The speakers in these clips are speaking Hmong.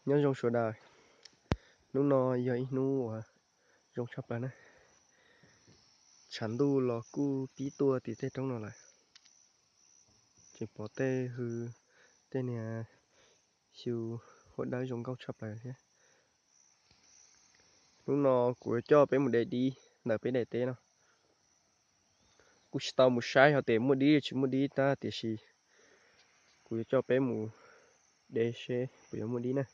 Nyob zoo sawv daws, hnub no yog ib hnub uas zoo tshaj plaws na. Tshav ntuj los kuj pib tuaj tim tej roob no lawm. Tseem pom tej hws, tej niag xyu huab dawb zoo nkauj tshaj plaws thiab. Hnub no kuv yuav coj peb mus de dib ntawm peb daim teb no. Kuv tsis tau mus saib hov tias muaj dib tsis muaj dib tab tiam sis kuv yuav coj peb mus de seb puas yuav muaj dib na.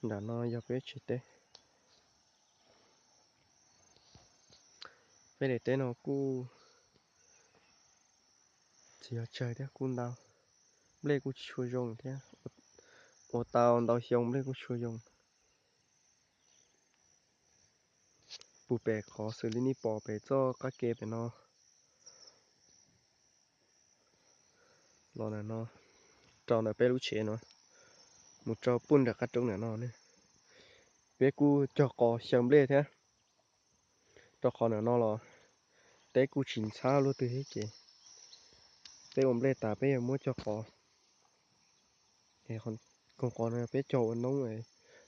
Nram no yog peb tsev teb. Peb daim teb no kuj tsis yog tsawg thiab kuj ntau, nplej kuj tsis tshua zoo thiab. Ua tau ntau xyoo nplej kuj tsis tshua zoo. Puag pem qhov xws li nej pom pem txoj qab ke pem no los ntawm no rau ntawm peb lub tsev no mus rau puag nram qab roob ntawm no ne. Peb kuj cog qos xyaw nplej thiab, rau qhov ntawm no los teb kuj tsis ntxhab luaj twg thiab ces peb ua nplej tas peb yuav muab cog qos. Koog qos no peb cog ua noob,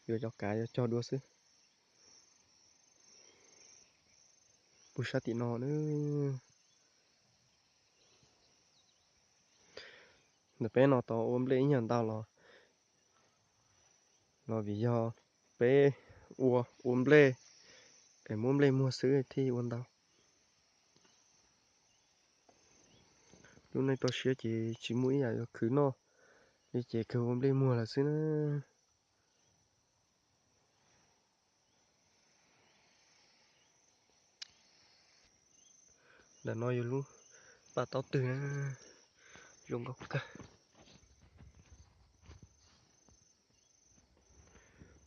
yuav cov kav yuav cog dua xwb. Puag sab tim no na, ntawm peb no tau ua nplej ib nyuag ntau los, los vim yog peb ua ua nplej es muab nplej muag xwb thiaj ua ntau. Lub neej toj siab ces tsis muaj ib yam yuav khwv noj li ces kawg ua nplej muag lawm xwb na. Ntawm no yog lub paj taub twg na, zoo nkauj kawg.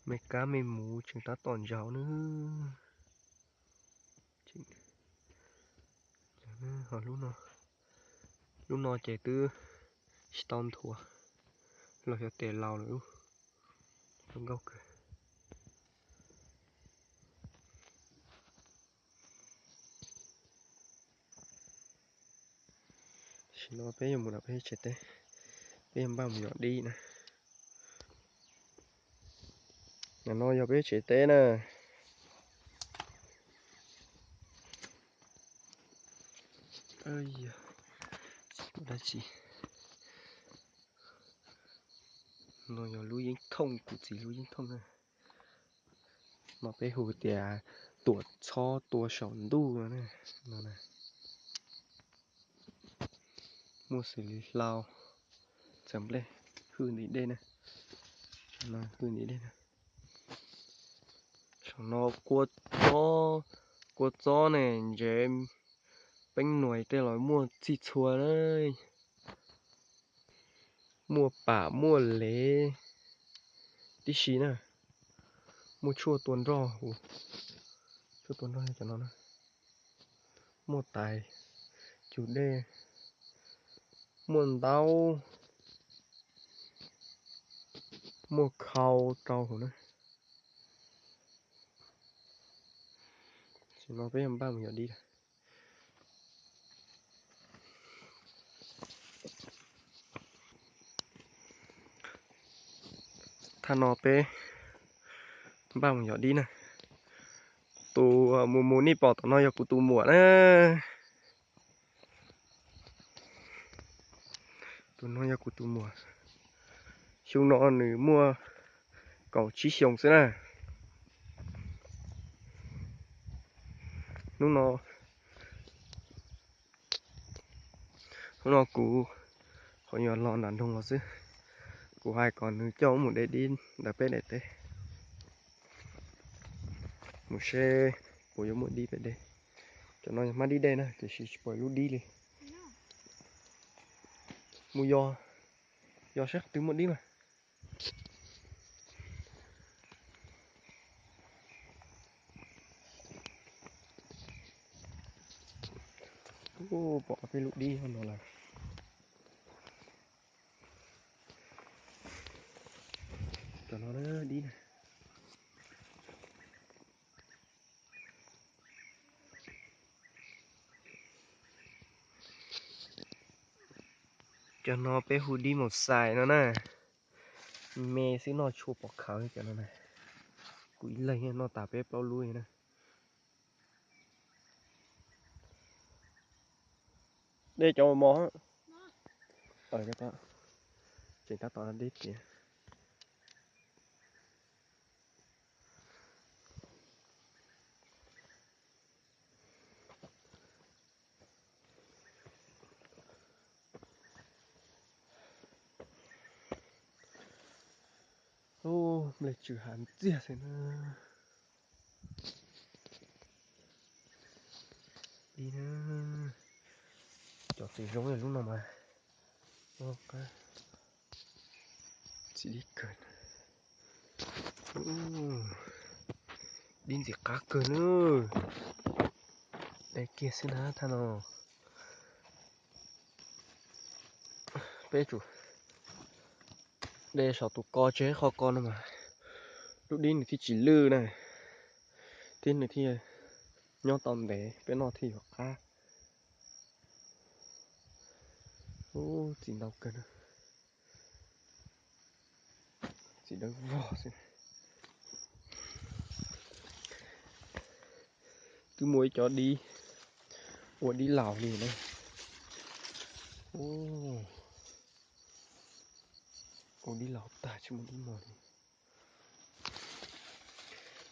Me kab me muv tseem tab tom ntsaum na. Ho lub no, lub no ces twb tsis tau nthuav los xyov tes laus lawm. Zoo nkauj kawg. Tam sim no peb yuav mus rau peb tsev teb, peb yuav npaj mus yos dib na. Ntawm no yog peb tsev teb na. Dab tsi? No yog lub yeeb thooj, kuv txiv lub yeeb thooj na. No peb hu tias tuam txhob tua saum ntuj no na. Muaj xws li hlau, txawm nplej, hwj ntim dej na. Hwj ntim dej na. Saum no kua txob, kua txob ne, ntsev, peeb nuam tej los muaj txhij txhua na. Muaj pam muaj lev tib si na. Muaj tshuaj tua nroj, tshuaj tua nroj cov no na. Muaj tais, cug dej, muaj ntaub, muaj khau rau hauv na. Tam sim no peb yuav npaj mus yos dib lawm. Thaj no peb npaj mus yos dib na. Tus mus mus nej pom tom no yog kuv tus muam na. Tus no yog kuv tus muam. Xyoo no nws muaj kaum tsib xyoos xwb na. Hnub no, hnub no kuv qhov yuav los nram nroog los xwb. Kuv hais kom nws coj mus de dib ntawm peb daim teb, mus seb puas yuav muaj dib peb de. Cov no yog hmab dib dej na, tiam sis tsis pom lub dib li. Mus yos, yos saib qhov twg muaj dib mas. Pom peb lub dib no lawm. Cov no dib na. Cov no peb hu dib maum xais no na. Me xwb noj tshua pom khawv cov no na. Kuv ib leeg noj tas peb plaub lub na. Dej cov mos, tseem tab tom deb tiag. Ub, nplej tsw hav ntxiag xwb na. Dib na, cov txiv zoo lub no mas, txiv dib kawg. Dib ntxim qab kawg na. De kiag xwb na thaj no. Peb tsum de saum tus ko tseg qhov ko no mas lub dib nws thiaj tsis lwj na, thiab nws thiaj nyob tau ntev peb noj thiaj yuav qab. Ub, txiv ntau kawg na. Txiv dawb vog xwb. Twb muaj ib cov dib ua dib laus li na. Ua dib laus tag tsis muaj dib mos li.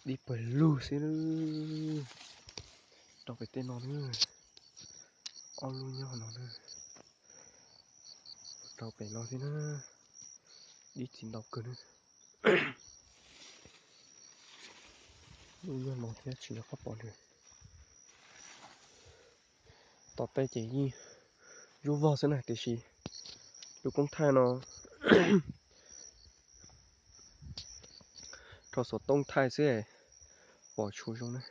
Dib pawg lug xwb. Rau pem tej no na. Ob lub nyob no na. Rau pem no thiab na. Dib txiv ntau kawg na. Lub nyob no thiab tsis nco qab pom nws. Tom tej ces yeej zuj vog xwb na tiam sis lub koob thaij no rau xov tooj thaij xwb pom tshua zoo na.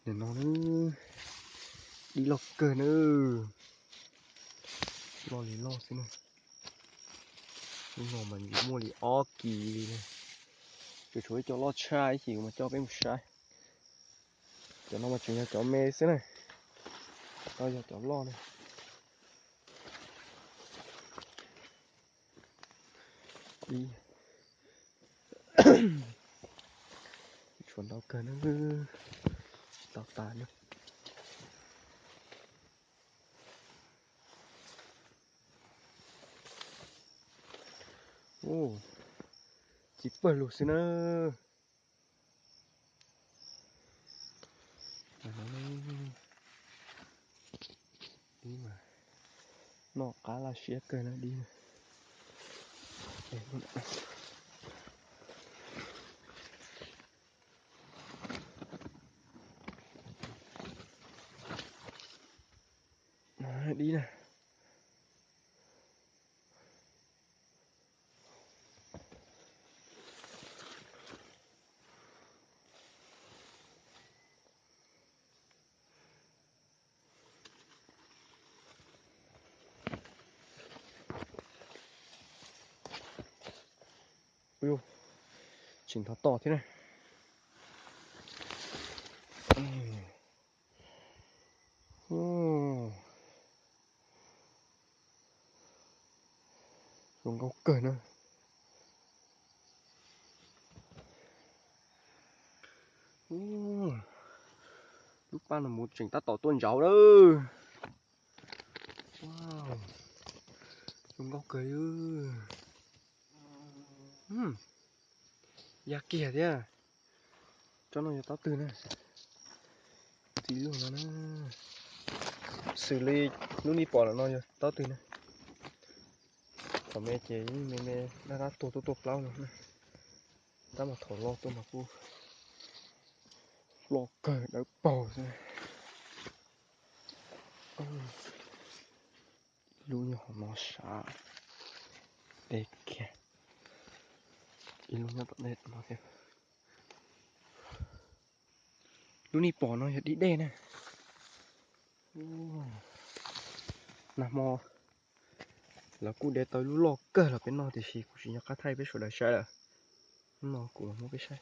Nim no dib loj kawg na. Loj li loj xwb na. Lub no mas muaj li ob kis li na. Tsuas tshuav ib co loj tshaj ib chim mas coj peb mus saib. Cov no mas tseem yog cov me xwb na. Tau yog cov loj na. Tshuav ntau kawg na. Tsis tau tas li. Txiv pawg lug xwb na. Noj qab laj siab kawg na dib. Dib na. Tseem ntho tom thiab na. Zoo nkauj kawg na. Lub paj no mus tseem tab tom tuaj ntsauv lawm. Zoo nkauj kawg. Ya kiag thiab. Tsob no yog tob twg na? Txiv luj no na. Xws li lub nij pom lawm no yog tob twg na? Qhov me ces yeej me me, dab dab tuag tuaj tuaj plaub no. Tab mas thaum loj tuaj mas kuj loj kawg dawb paug xwb. Ib lub nyob hauv no sav, deb kiag. Ib lub nyob tom ntej no thiab. Lub nij pom no yog dib dej na. Nag hmo lawv kuj de tau ib lub loj kawg los peb noj tiam sis kuv tsis nco qab thaij peb sawv daws saib lawm. Lub no kuv los muab peb saib.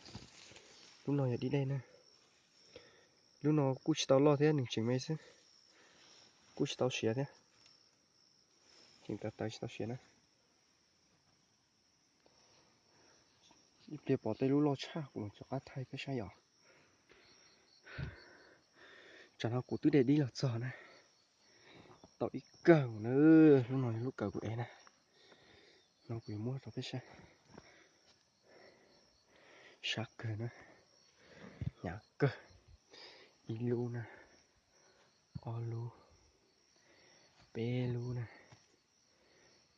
Lub no yog dib dej na. Lub no kuj tsis tau loj thiab, nws tseem me xwb. Kuj tsis tau siav thiab. Tawv tawv tsis tau siav na. Ib pliag pom tej lub loj tshaj kuv mam rov qab thaij peb saib yom. Tsam no kuv twb de dib los txog na. Tau ib kawm na, lub no yog lub kawm kuv ev na. No kuv yuav muab rau peb saib. Sab kawg na, hnyav kawg. Ib lub na, ob lub, peb lub na,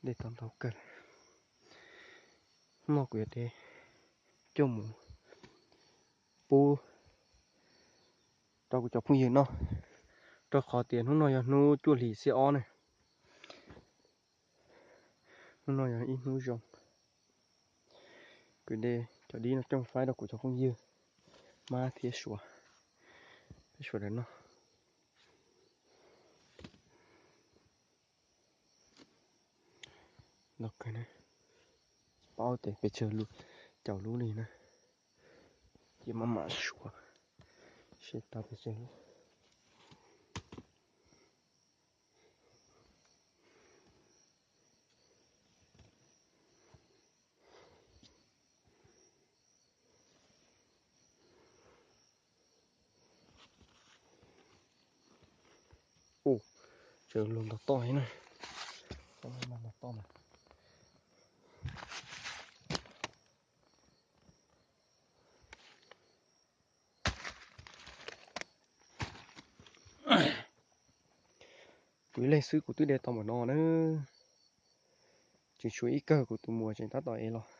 dej tau ntau kawg. Hnub no kuv yuav de coj mus pub rau kuv cov phooj ywg noj, rau qhov tias hnub no yog hnub cuaj hlis xiab ob ne. Hnub no yog ib hnub zoo, kuv de cov dib no coj faib rau kuv cov phooj ywg, mab thiab suav, peb suav daws noj. Los kawg na, paub tias pes tsawg lub, caum lub li na, ces maj mam suav seb tau pes tsawg lub. Ua, tseem luag ntog toj thiab na. Ntog toj mas. Kuv ib leeg xwb kuv twb de tau npaum no na. Tseem tshuav ib kawm kuv tus muam tseem tab tom ev los.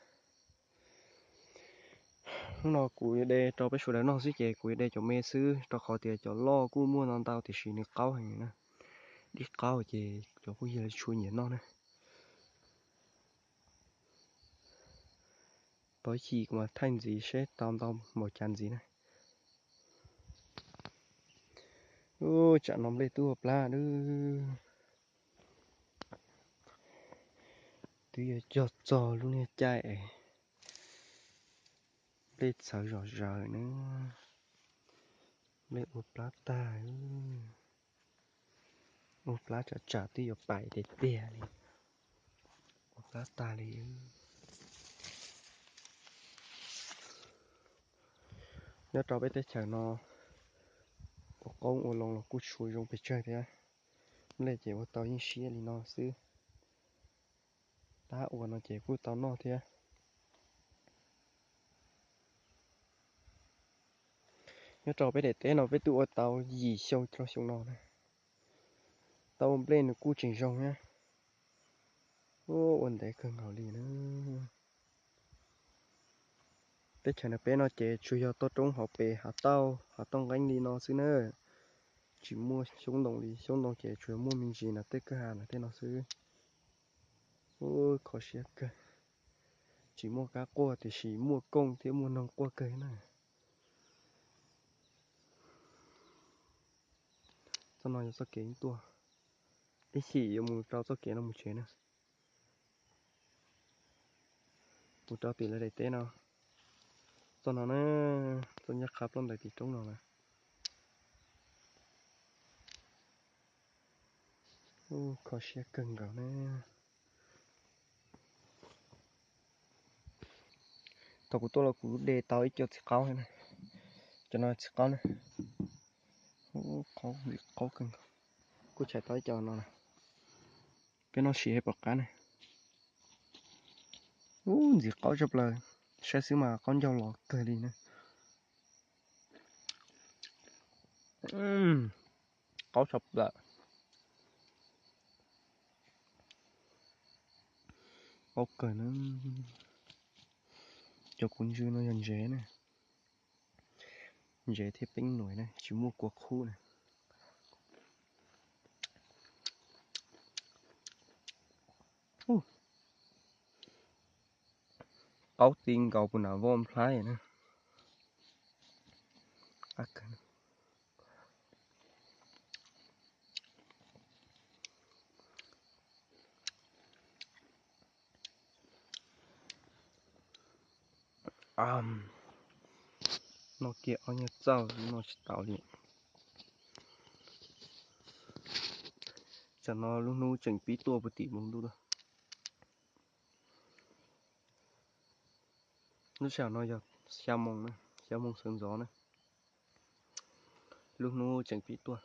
Hnub no kuv yuav de rau peb sawv daws noj xwb ces kuv yuav de cov me xwb rau qhov tias cov loj kuj muaj ntau ntau tiam sis nws qaub heev na. Dib qaub ces cov phooj ywg tsis tshua nyiam noj na. Tau ib chim kuv mam thaij ntxiv seb tau ntau npaum cas ntxiv na. Ub, tsam no nplej twb ua plab lawm. Twb yuav cog txog lub niag caij es nplej txhawv zom zaws na. Nplej ua plab tag, ua plab tsam tsam twb yuav pais tiag tiag li. Ua plab tag li. Nyob rau peb teb chaws no, ua qoob ua loo los kuj tsis ua zoo pes tsawg thiab. Nplej ces ua tau yeej siab li no xwb. Tab ua no ces kuj tau noj thiab. Nyob rau peb daim teb no peb twb ua tau yim xyoo rau xyoo no na. Tau ua nplej nws kuj tseem zoo thiab. Ua ntev kawg nkaus li na. Teb chaws no peb no ces tsuas yog toj roob hauv pes hav tauj hav tauj nqeeb li no xwb na. Tsis muaj xyoob ntoo li, xyoob ntoo ces tsuas yog muaj me ntsis no tej kwj ha no tej no xwb. Ub, kho siab kawg. Tsis muaj kab quaj tiam sis muaj kooj thiab muaj noog quaj kawg na. Txoj no yog txoj kev tuaj, ib chim yuav mus rau txoj kev no mus tsev na. Mus rau tim lawv daim teb no, txoj no na, txoj nyob qab plaub ntawd tim roob no na. Ub, kho siab kawg nkaus na. Thaum kuv tuaj los kuv de tau ib co txiv qaub na. Cov no txiv qaub na. Ub, qaub ntxim qaub kawg nkaus. Kuj tshais tau ib co no na. Peb noj sim pom qab na. Ub, ntxim qaub tshaj plaws. Saib xwb mas qaub ncauj los kawg li na. Qaub tshaj plaws. Qaub kawg na. Cov kuv ntsw no yog ntsev na. Ntsev thiab peeb nuam na, tsis muaj kua qhub na. Qaub ti nkaus puas nam voj nplhaib na. Noj kiag ob nyuag txauj no tsis tau li. Tsam no lub hnub tseem pib tuaj puag tim npoo ntuj tuaj. Lub sij hawm no yog xya moo na, xya moo sawv ntxov na. Lub hnub tseem pib tuaj.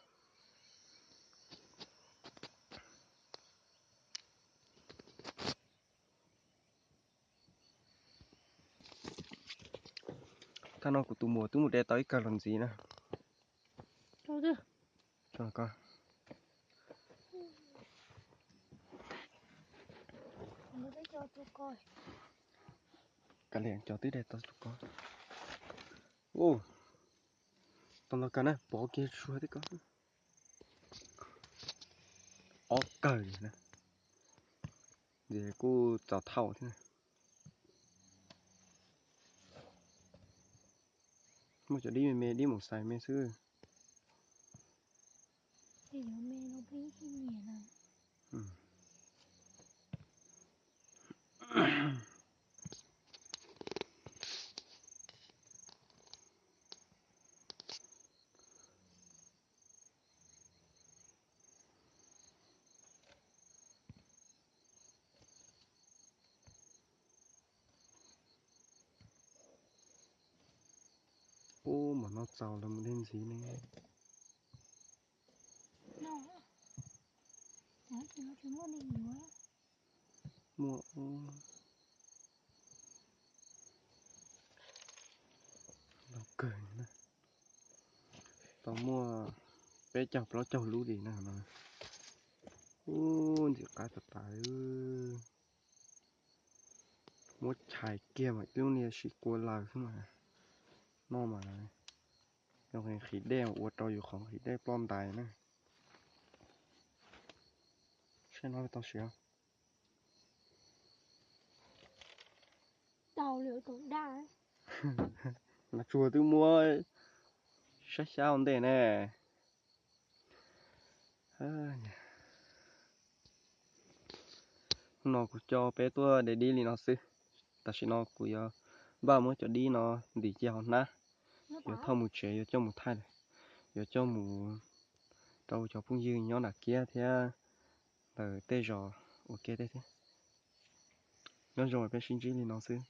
Tag no kuv tus muam twb mus de tau ib kawg los ntxiv na. Kav liam cov twb de tau tus ko. Tau ntau kawg na, pov kiag tsuag twb ko. Ob kawg li na. Ces kuj txaus thauj thiab. Muaj cov dib me me, dib mus xais me xwb. Ub, mam no txaus los mus de ntxiv ne. Muaj ub, ntau kawg na. Tau muaj peb caug plaub caug lub li na no. Ub, ntxim qab tas tas. Muab chais kiag mas twb niaj sim kua lawm xwb mas. Noj mas zoo li qhov dej ua rau yus qhov qhov dej ploj ntais na. Saib no tau siav. Nas tsuag twb muab saib xyab ua ntej ne. Hnub no kuv coj peb tuaj de dib li no xwb. Tam sim no kuv yuav npaj muab cov dib no ntim cia hauv hnab, yuav thauj mus tsev, yuav coj mus thaij, yuav coj mus rau cov phooj ywg nyob nram kiab thiab ntawm tej zos ua ke tej thiab. Nyob zoo, peb sib ntsib li no xwb.